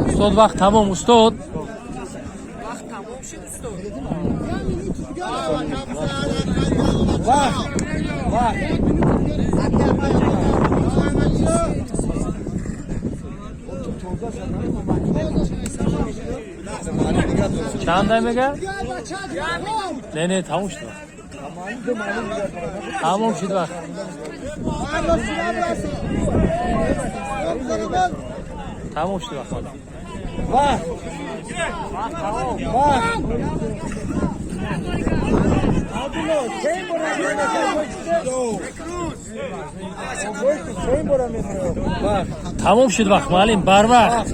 Устод, вақт тамом, устод. Вақт тамом шуд, устод. Чанд дай мега? Не, не, тамом шуд вақт. Тамом шуд вақт. Тамом шуд вақт. Тамом шуд вақт, муаллим, барвақт.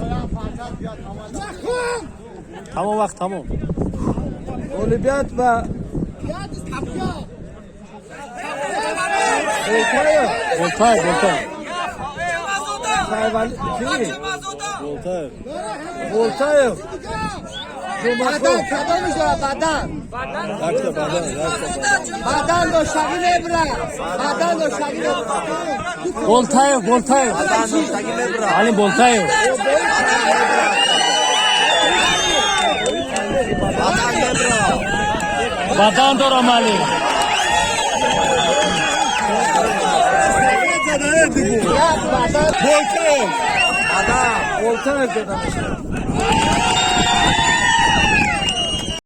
Тамом вақт, тамом. Ғолибият ва Болтаев. Болтаев, Болтаев. Болтаев. Болтаев. Бадан кадом иҷора бадан? Бадан доштагӣ мебра. Бадан доштагӣ мебра. Болтаев, Болтаев. Муаллим, Болтаев. Бадан дорам, муаллим. Болтаев. Болтаев дода мешавад.